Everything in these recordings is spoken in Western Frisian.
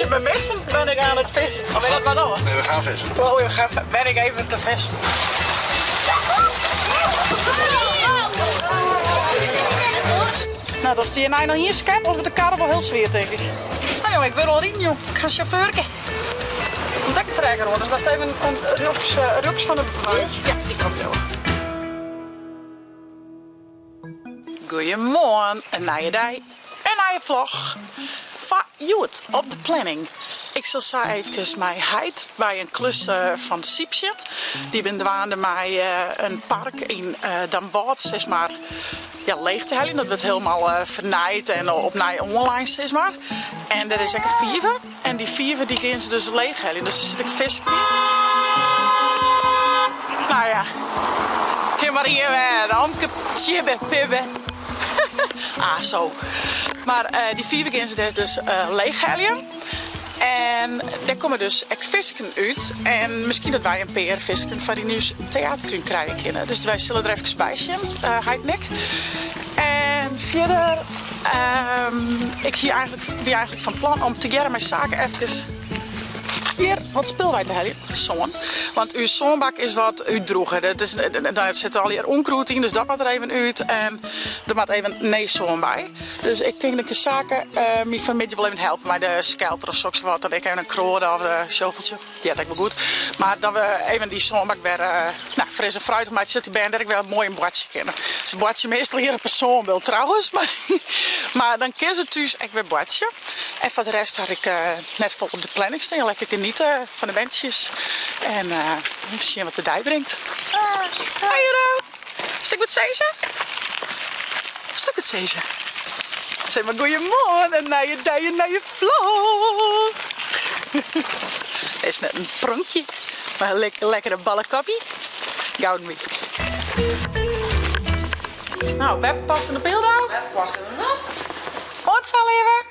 me missen, ben ik aan het vissen. Of is dat wat anders? Nee, we gaan vissen. Oh, we gaan, ben ik even te vissen. Nou, dat is die nou nog hier skep of de karre wel heel zwaar, denk ik. Nou jongen, ik wil al rijden, joh. Ik ga chauffeurke. Moet ik een trekker hoor, dus dat is even een ruks, ruks van de Ja, die komt wel. Goeiemoarn, in nije dei, in nije vlog. Foar hjoed op de planning. Ik sil sa eefkes mei heit by in klus fan Syp sjen. Dy bin dwaande mei in park yn Damwâld sis mar ja, leech te heljen. Dat wurdt hielendal fernijd en opnij oanlein sis mar. En der is ek in fiver en dy fiver dy gean se dus leech heljen. Dus der sit ek fisk yn. Nou ja, kin mar ien wêze. Omke Tsjibbe Pibbe. Ah, zo. Mar dy fiver gean se dus leech heljen. En dêr komme dus ek fisken út. En miskien dat wy in pear fisken foar yn ús teatertún krije kinne. Dus wy sille der efkes by sjen, heit en ik. En fierder, ik hie eigentlik, wie eigentlik fan plan om tegearre mei Sake efkes hjir wat spul wei te heljen, sân. Want ús sânbak is wat útdroege. Dat is, der sit allegear ûnkrûd yn, dus dat moat der even út. En der moat even nij sân by. Dus ik tink dat ik Sake my fan 'e middei wol even helpe mei de skelter of soks wat. Dat ik even in kroade of in shoveltsje. Heart ek wol goed. Mar dat we even dy sânbak wer nou, fris en fruitich meitsje, sadat dy bern dêr ek wer moai yn boartsje kinne. Se boartsje meastal hjir op 'e sânbult trouwens, mar dan kinne se thús ek wer boartsje. En foar de rest ha ik net folle op de planning stean. Lekker geniete fan de berntsjes en even sjen wat de dei bringt. Hoi Hero! Sil ik wat sizze? Sil ik wat sizze? Sis mar goeiemoarn, in nije dei, in nije vlog. Is net in pronkje, mar in lekkere ballekoppie. Gouden wyfke. Nou, Beppe past in de beeld Beppe past in de Oant sa, leave.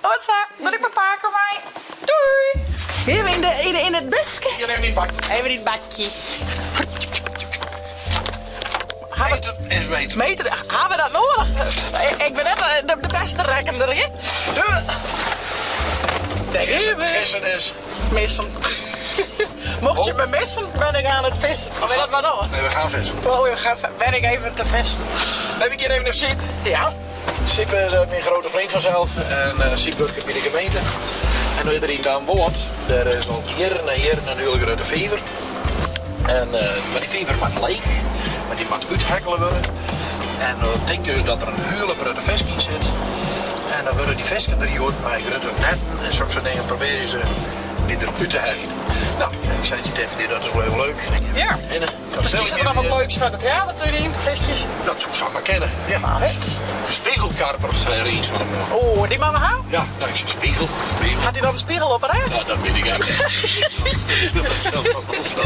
Oant sa. Doe ik mei pake mei. Doei. Even yn de, yn, yn it buske. Hier even in het bakje. Even yn it bakje. Meter is weten. Meter, ha we dat noadich? Ik bin net de, de bêste rekkener, hè? Gissen is... Missen. Mocht je me missen, ben ik aan het vissen. Of is dat wat anders? Nee, we gaan vissen. Oh, we gaan, ben ik even te vissen. Heb ik hier even een Siep. Ja. Siep is mijn grote vriend vanzelf en Siep werkt bij de gemeente. En nu er in Damwâld, daar is al jierren en jierren een hele grote vijver. En, maar die vijver moet leeg, maar die moet úthekkele worden. En dan tinke se dat der in hiele grutte fisk yn sit. En dan wurde dy fisken der hjoed mei grutte netten en sokke dingen probearje se dy der út te heljen. Nou, ik sei tsjin Tiffany, dat is wol even leuk. Ja. Hinne. Miskien sit der noch wat leuks foar de teatertún yn, fiskjes. Dat soe samar kinne. Ja. Wa wit. Spiegelkarper, sei Rients fan 'e moarn. O, dy moatte we ha. Ja, no, ik sei spiegel, spiegel. Hat hy dan in spiegel op 'e rêch? No, dat wit ik ek net. Dat sil noch wol sa.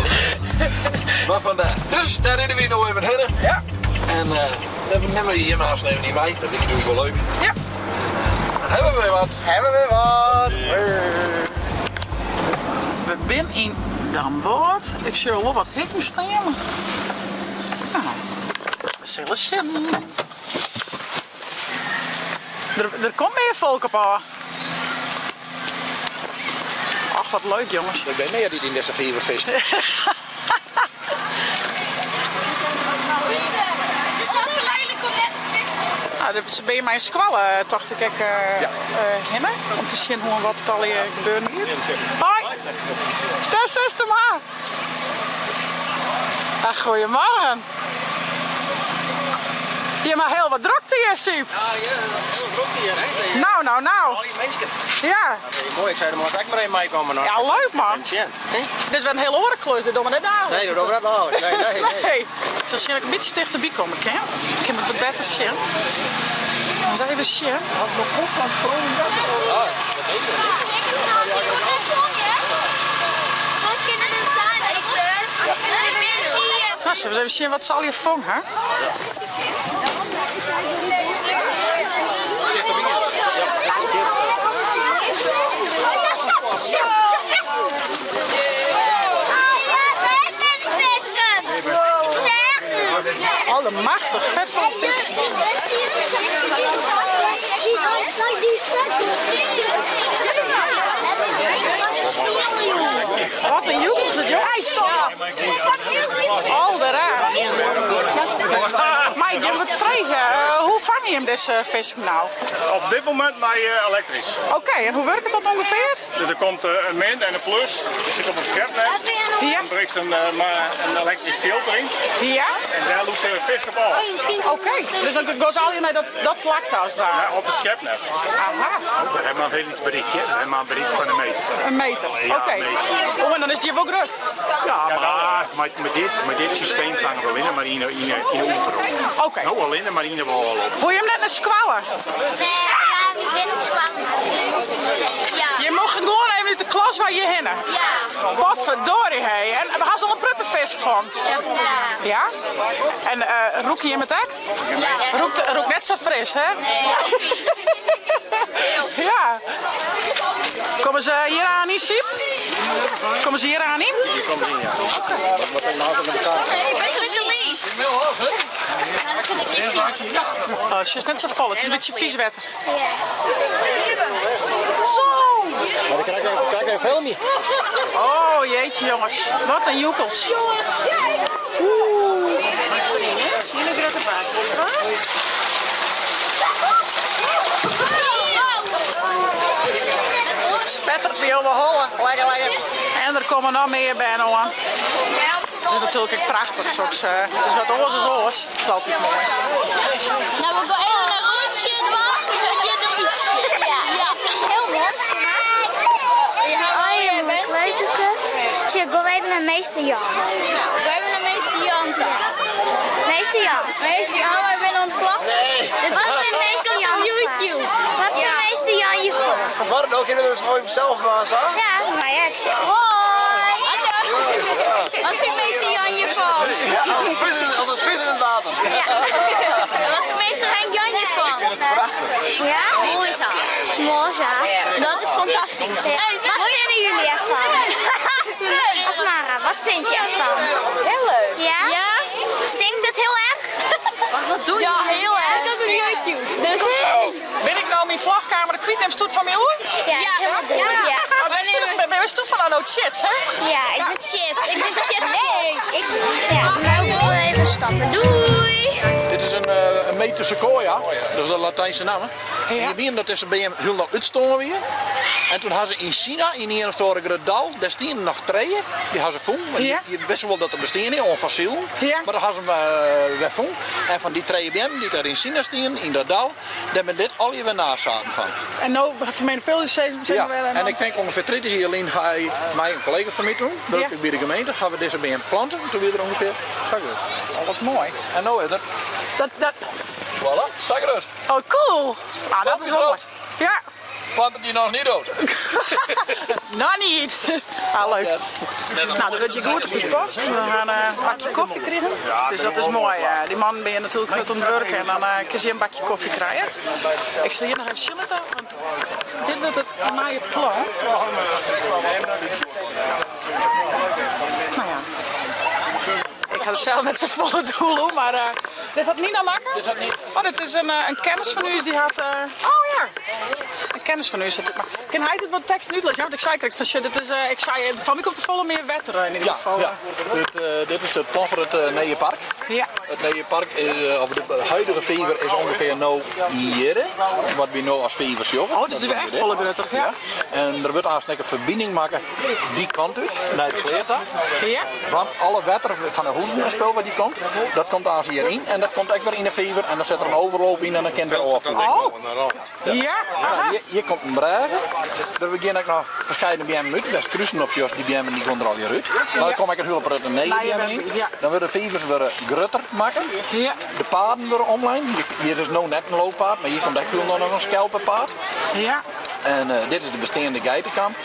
Mar vandaar. Dus dêr rinne wy no even hinne. Ja. En dan nimme we jim aanst even mei. Dat liket ús wol leuk. Ja. Dan hawwe we wer wat. Hawwe we wat. We binne yn Damwâld. Ik sjoch al wol wat hikken stean. Nou, we sille sjen. Der, der komt mear folk op ôf. Ach, wat leuk jonges. Der binne mear dy't yn dizze fiver fiske. Nou, se binne mei in skoalle, tocht ik ek, Ja. hinne. Om te sjen hoe en wat it allegear gebeuren giet. Hoi! Dêr sitst mar! Ach, goeiemorgen. Je ha hiel wat drokte hjir, Siep. Ja, ja, hiel drokte hjir. Hè? Nou, nou, nou. Al dy minsken. Ja. Dat is moai. Ik sei, der moat ek mar even meikomme. Ja, leuk man. Sjen. Dit is wer in hiel oare klus, dit dogge we net daliks. Nee, dat dogge we net daliks. Nee, nee, nee. Nee. Ik sil sjen dat ik in bytsje tichterby komme kin. Ik kin it wat better sjen. Ris even sjen. Ja, dat denk ik. Wat kinne der zijn, meester? Nou, sille we ris even sjen wat se allegear fong ha. Allemachtich, fet fol fisk. Wat in joekels it jong. Hey, stop! Alderraar. Mei ik jim wat frege? Hoe fange jim dizze fisken no? Op dit momint mei elektrysk. Oké, en hoe wurket dat ûngefear? Dus der komt in min en in plus, dy sit op it skepnet. Ja. Dan brekst in, in elektrysk filter yn. Ja. En dêr lûkt de fisk op ôf. Oké, dus dan goes allegear nei dat, dat plak ta as it ware? Nee, op it skepnet. Aha. We hawwe mar in hiel lyts berikje, we hawwe mar in berik fan in meter. In meter, Ja, oké. een meter. Oh, en dan is dy wol grut. Ja, mar mei, mei, dit, mei dit systeem fange we allinne mar yn de, yn de, yn de oever op. Oké. No allinne mar yn de wâl op. Wolle jim net nei skoalle? Nee, ja, ik bin op skoalle. Ja. Je mochten gewoan even út de klas wei hjirhinne. Ja. Wat verdorie hé. En ha se al in protte fisk fong? Ja. Ja? En uh, rûke jim it ek? Ja. Rûkt, rûkt net sa fris, hè? Nee, heel vies. Ja. Komme se hjir oan yn, Siep? Komme se hjir oan yn? Hier komt ze in, ja. Ik ben te lyts. Ja, dat zit ik niet. Oh, het is net sa folle. It is in bytsje fies wetter. Ja. Zo! Maar dan krijg ik even, krijg ik even filmpje. Oh jeetje jongens, wat een joekels. Oeh. Hele grutte bak. Spettert by oan 'e holle. Lekker, lekker. En der komme noch mear bern oan. It is natuerlik ek prachtich, soks. Is wat oars as oars. Dat is altyd moai. Nou, we gaan even een rondje dwaan. Het giet derút. Ja, het is hiel moai, Simma. Oh, je kleuterkes. Zie, ik wil even naar meester Jan. We even naar meester Jan ta. Meester Jan. Meester Jan, wij zijn oan it vloggen. Wat vindt meester Jan YouTube. Wat vindt meester Jan je voor? Maar dan kun je dat voor jezelf maar zo. Ja, maar ja, ik zeg hoi. Hallo. Wat vindt meester Jan je van? Ja, als, vis in, als een vis in het water. Ja. Wat vindt meester Henk Jan je van? Ja? Mooi zo. Mooi zo. Dat is fantastisch. Wat vinden jullie ervan? Asmara, wat vind je ervan? Heel leuk. Ja? Ja? Stinkt het heel erg? Wat doe je? Ja, heel erg. Dat is YouTube. Dus Bin ik no myn vlogkamera kwyt, nimst it fan my oer? Ja, is helemaal goed, ja. Oh, ben je van nou chits, hè? Ja, ik ben shit. Ik ben shit. Nee, ik, ja, maar ik wil even stappen. Doei! Dit is in, eh, in Metasequoia, dat is de Latijnse naam. hè. En je weet dat is bij hem heel útstoarn wie. En toen hadden ze yn Sina, yn ien of oare grut dal, dêr stienen noch trije. Dy hawwe se fûn. Want Ja. Je, je wist wol dat der bestean is, oan fossielen. Ja. Mar dat hawwe se eh, wer fûn. En fan dy trije beammen dy't dêr yn Sina stienen, yn dat dal, dêr binne dit allegear wer nazaten fan. En no fermenigfuldigje se sis Ja, mar wer. En en dan- ik tink ûngefear 30 jier lyn ha ik mei in kollega fan my toen, wurke Ja. ik by de gemeente, hawwe we dizze beam plante. Toen wie er ûngefear sa grut. Oh, wat moai. En no is er, Dat, dat, voilà, sa grut. oh, cool. Ah, dat Dat is is wel moai. groot. Ja. Plantet dy noch net dood. Nou niet. Ah, leuk. Nou, dan wurdt hjir goed op ús past. We hawwe in bakje kofje krigen. Dus dat is moai. Dy mannen binne natuerlik hurd oan it wurk en dan kinne se hjir in bakje kofje krije. Ik sil hjir noch even sjen litte, want dit wurdt it nije plan. Nou ja. Ik ha der sels net safolle doel oer, mar dit hat Nina makke? Oh, dit is in, in kennis fan ús dy hat. Oh ja, in kennis fan ús hat dit makke. Kin hy dit wat teksten útlizze? Ja, want ik sei krekt fan sjoch, dit is, ik sei, fan my komt der folle mear wetter yn ieder Ja, gefal. ja. Dit, dit is it plan foar it nije park. Ja. It nije park is, of de huidige fiver is ûngefear no hjir, wat wy no as fiver sjogge. Oh, dat is echt folle grutter. Ja. En der wurdt aanst ek in ferbining makke dy kant út, nei de sleat ta. Ja. Want alle wetter fan de huzen en spul wat dy komt, dat komt aanst hjiryn en dat komt ek wer yn de fiver en dan sit der in overloop yn en dan kin it wer ôffiere. Oh. Ja. Ja, Aha. hjir, hjir komt in brêge. Der begjinne ek noch ferskeidene beammen út. Wêr'tst krusen op sjochst, dy beammen dy komme der allegear út. Mar der komme ek in hiele protte nije Nije beammen yn. beammen, ja. Dan wurde de fivers wurde grutter makke. Ja. De paden wurde omlein. Hjir, hjir is no net in looppaad, mar hjir komt ek hielendal noch in skelpepaad. Ja. En eh, dit is de besteande geitekamp.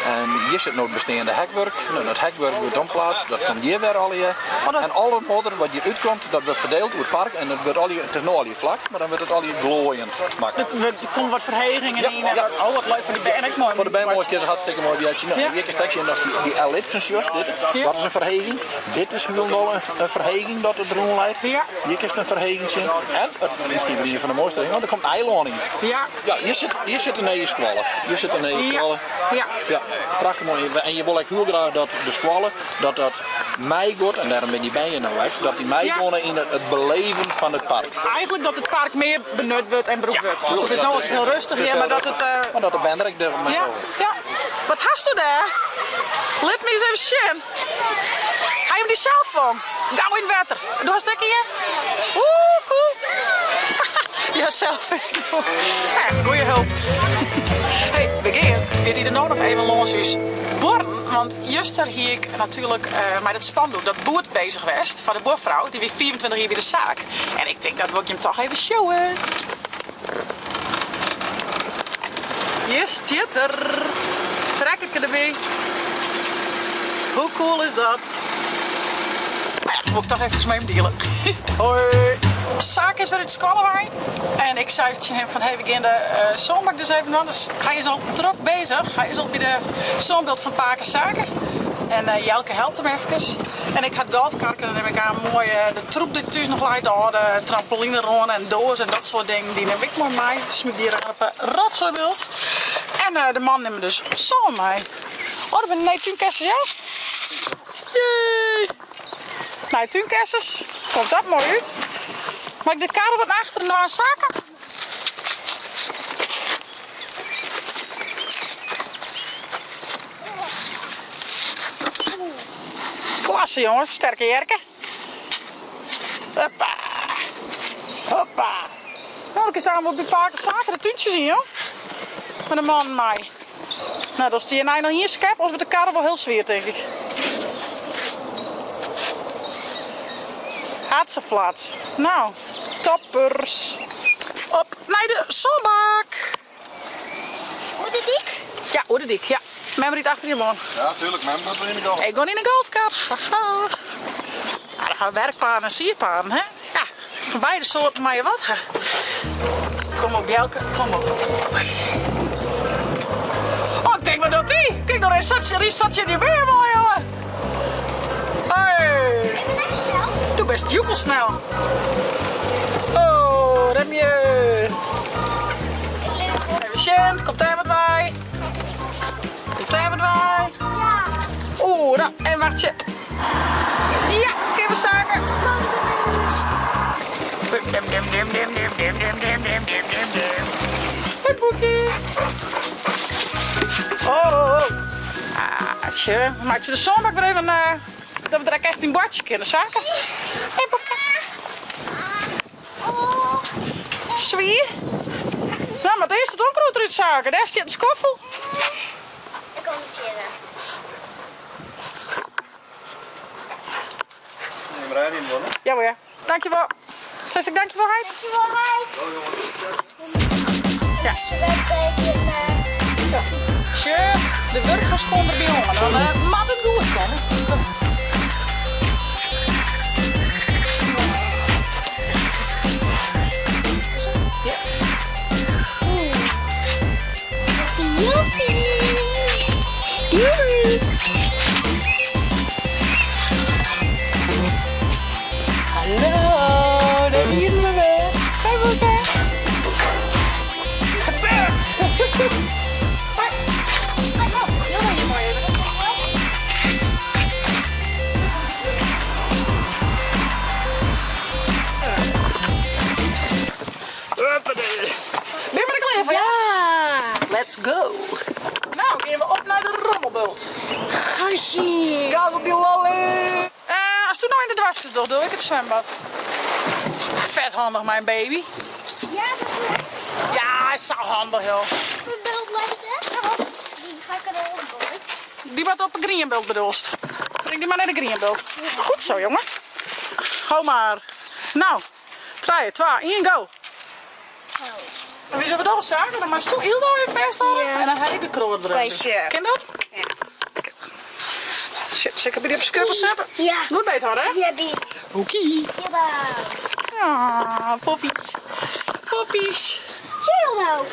En hjir sit no it besteande hekwurk. No, dat hekwurk wurdt dan pleatst, dat komt hjir wer allegear. Oh, dat- En alle modder wat hjir útkomt, dat wurdt ferdield oer it park. En dat wurdt allegear, it is no allegear flak, mar dan wurdt it allegear gloaiend makke. Der komme wat ferhegingen Ja, yn en ja. wat, oh, wat leuk foar de bern ek moai. Foar de bern moai, kinne se hartstikke moai by sjen. Ja. Hjir kinst ek sjen datst dy, dy ellipsen sjochst. Dit, Ja. Dat is in ferheging. Dit is hielendal in, in ferheging dat it derûn leit. Ja. Hjir kinst in ferheging sjen. En, it, miskien wol ien fan de moaiste dingen, want der komt in eilân yn. Ja. Ja, hjir sit, hjir sit de nije skoalle. Hjir sit de nije Ja. skoalle. Ja. Ja. Prachtich moai. En je wolle ek hiel graach dat de skoalle, dat dat meigiet, en dêrom binne dy bern no ek, dat dy meigeane yn it beleven fan it park. Eigentlik dat it park mear benut wurdt en brûkt wurdt. Want it is no altyd hiel rêstich hjir, mar dat it. Mar dat de bern der ek dêr mei Ja, ja. Wat hasto dêr? Lit my ris even sjen. Ha je him dy sels fong? Gau yn it wetter. Do hast ek ien? Oeh, cool. Ja, sels fisken fong. Ja, goeie hulp. Hey, we gean. We ride no noch even lâns ús buorren, want juster hie ik natuerlik mei dat spandoek, dat boerd bezich west foar de buorfrou. Dy wie 25 jier by de saak. En ik tink dat wol ik jim toch even sjowe. Hjir stiet er. Trekkerke derby. Hoe cool is dat? Nou ja, wol ik toch efkes mei him diele. Hoi. Saak is wer út skoalle wei. En ik sei tsjin him fan hey, we gean de sânbak dus even dwaan. Dus hy is al drok bezich. Hy is al by de sânbult fan pake Sake. En Jelke helpt him efkes. En ik ha it golfkarke, dan nim ik aan moai de troep dy't thús noch leit, de âlde trampolinerâne en doazen en dat soart dingen, dy nim ik moai mei. Smyt dy der op 'e rotsoaibult. En de man nimme dus sân mei. Oh, dat binne nije túnkessens, ja? Jee! Nije túnkessens, komt dat moai út. Mei ik de karre wat achter en saken? Klasse jongens, sterke jerke. Hoppa. Hoppa. Nou, ik sta wol by pake Sake de túntsjes yn, joh. Mei de mannen mei. Nou, dan stie nei noch ien skep, oars wurdt de karre wol hiel swier, tink ik. Hatseflats. Nou, toppers. Op nei de sânbak. Oer de dyk? Ja, oer de dyk, ja. Mem rydt achter jim oan. Ja, tuurlijk, mem gaat weer in de golf. Ik gean yn de golfkar. Haha. Ja, dan ha we werkpaden en sierpaden, hè? Ja, fan beide soarten meie je wat ha. Kom op, Jelke, kom op. Oh, ik tink, wat docht dy? Kijk noch ris, sa't sa't tsjin dy beam oan, jonge. Hey. Ik ben echt snel. Do bist joekelsnel. Oh, remje. Even sjen, komt dêr wat wei? Komt dêr wat wei? Ja. Oeh, nou, even wachtsje. Ja, kinne we zaken. Hoi Boekie. Oh, oh, oh. Ah, tje. Meitsje de sânbak wer even, eh, dat we der ek echt yn boartsje kinne, zaken. Hoi Boekie. Swier. Nou, moat earst it ûnkrûd derút zaken. Dêr stiet in skoffel. Ik kom niet fierder. Neem rij in, man. Jawel, ja. Dankjewel. Zeg ik dankjewel, heit? Dankjewel, heit. Ja. Ze werken Ja. Sjoch, de wurkhandskuon derby oan. Dan eh, moat it goed komme. Ja. Joepie! Doei! Hallo, dêr wiene we wer. Hoi Boeke. Hoi. Oh, hier mooi even. Bin je der klear foar? Ja! Let's go. Nou, gean we op nei de rommelbult. Gasje! Gas op die lolly. Eh, as do no yn de doaskes dochst, doch ik it swimbad. Fet handich, mei in baby. Ja, dat is Ja, is sa handich, joh. een beeld lezen. Die ga ik erop gooien. Dy moat op de grienbult bedoelst. Bring dy mar nei de grienbult. Goed zo, jongen. Go mar. Nou, 3, 2, 1, go. En wie we dogge saken, dan moatst do Ildo even fêsthâlde Ja. en dan ha ik de kroat derop. Kwestje. Kin dat? Ja. Shit, sil ik by dy op skurte sette? Ja. Goed beet hâlde, hè? Ja, die. Oké. Jawel. Ah, poppies. Poppies. Chill nou.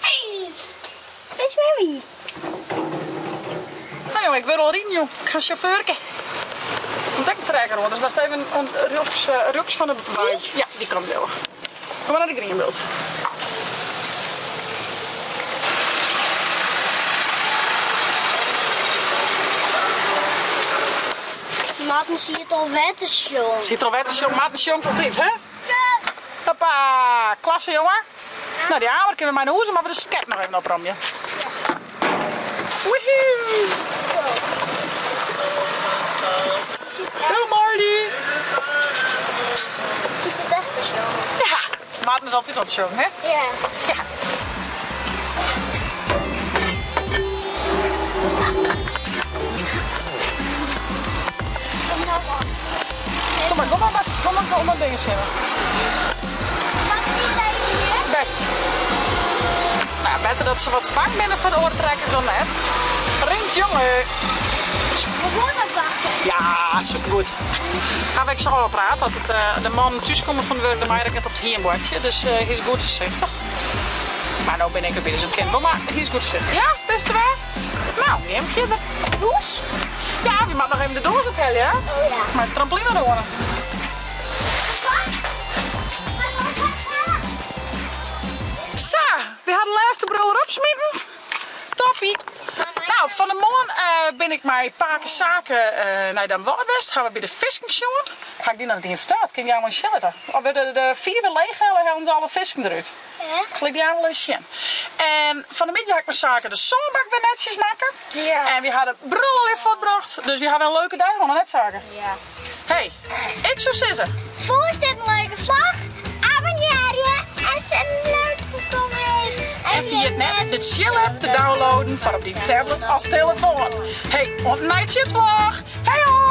Hey. Dat is Mary. Nou jongen, ik wurd al riden, jong. Ik ga chauffeurke. Komt ek in trekker oan, dus moatst even rjochts, rjochts fan de wei. Ja, dy kant bliuwe. Kom mar nei de grienbult. Marten siet al wer te sjongen. Siet al wer te sjongen. Marten sjongt altyd, hè? Hoppa, klasse jonge. No, dy amer kinne we mei nei hûs, mar we de skep noch even opromje. Woehoe! Go Marty! Is het echt te sjongen? Ja, Marten is altyd oan it sjongen, hè? Ja. Ja. Kom nou wat. Kom maar, kom maar, Bas. Kom maar, kom maar dingen zitten. Wat zie jij hier? Best. Nou, beter dat ze wat bang binnen voor de oortrekkers dan net. Rint, jongen. We moeten wachten. Ja, supergoed. Ga ik zo al praten dat het, eh, de man thuis komt van de werk, de meid het op het heenbordje. Dus eh, hij is goed voorzichtig. Maar nou ben ik er binnen zo'n kind, maar hij is goed voorzichtig. Ja, beste waar? Nou, neem verder. Hoes? Ja, we moeten nog even de doos ophellen, hè? Oh ja. Maar de trampoline eronder. Zo, we hadden de laatste bril erop smitten. Toppie. Nou, van de morgen eh, ben ik met Paken Zaken eh, naar de West. Gaan we bij de visking Ga ik die nog niet verteld? Kan ik jou maar shillen? Of we de, de vier weer leeg halen, halen ze alle visking eruit. Ja. Klik die aan wel eens zien. En van de middag ga ik mijn zaken de zonbak weer netjes maken. Ja. En we hadden brul al even voortgebracht. Dus we hebben een leuke dag nog net zaken. Ja. Hey, ik zou zeggen. Voorst dit een leuke vlog. Abonneer je en zet een leuke comment. En via het net de Chill app te downloaden voor op die tablet als telefoon. Hey, op Night Shit Vlog. Hey hoi!